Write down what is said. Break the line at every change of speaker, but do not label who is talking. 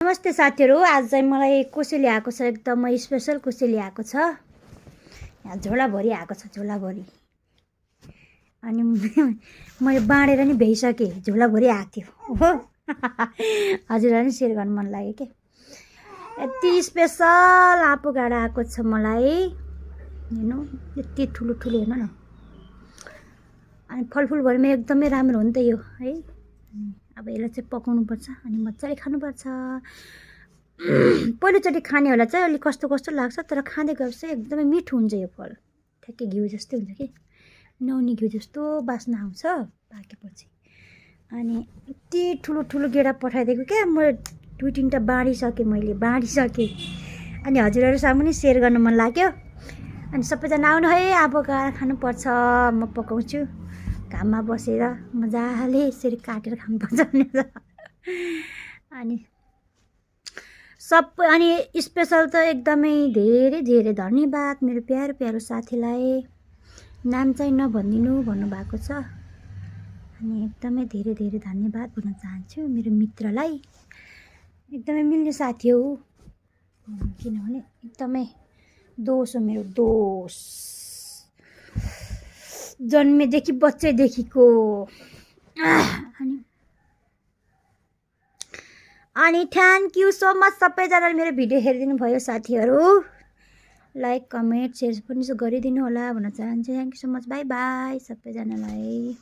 नमस्ते साथीहरू, आज चाहिँ मलाई कसैले आएको छ, एकदमै स्पेशल कसैले आएको छ। यहाँ झोलाभरि आएको छ, झोलाभरि। अनि मैले बाँडेर नि भ्याइसकेँ, झोलाभरि आएको थियो हो। हजुरलाई नि सेयर गर्न मन लाग्यो के। यति स्पेसल आँपको गाडा आएको छ मलाई, हेर्नु यति ठुलो ठुलो, हेर्नु न। अनि फलफुलभरिमा एकदमै राम्रो हो नि त यो है। अब यसलाई चाहिँ पकाउनुपर्छ अनि मजाले खानुपर्छ। पहिलोचोटि खानेहरूलाई चाहिँ अलिक कस्तो कस्तो लाग्छ, तर खाँदै गएपछि एकदमै मिठो हुन्छ यो फल। ठ्याक्कै घिउ जस्तै हुन्छ कि, नुहाउने घिउ जस्तो बास्ना आउँछ पाकेपछि। अनि यति ठुलो ठुलो गेडा पठाइदिएको क्या, म 2-3टा बाँडिसकेँ, मैले बाँडिसकेँ। अनि हजुरहरू सामु नि सेयर गर्न मन लाग्यो। अनि सबैजना आउनु है, अब गाडा खानुपर्छ, म पकाउँछु घाममा बसेर मजाले यसरी काटेर खानुपर्छ भनेर। अनि अनि स्पेसल त एकदमै धेरै धेरै धन्यवाद मेरो प्यारो प्यारो साथीलाई। नाम चाहिँ नभनिदिनु भन्नुभएको छ। अनि एकदमै धेरै धेरै धन्यवाद भन्न चाहन्छु मेरो मित्रलाई। एकदमै मिल्ने साथी हो, किनभने एकदमै दोष हो मेरो, दोष जन्मेदेखि बच्चैदेखिको। अनि थ्याङ्क यू सो मच सबैजनाले मेरो भिडियो हेरिदिनु भयो साथीहरू। लाइक कमेन्ट सेयर पनि गरिदिनु होला भन्न चाहन्छु। Thank you so much, by by सबैजनालाई।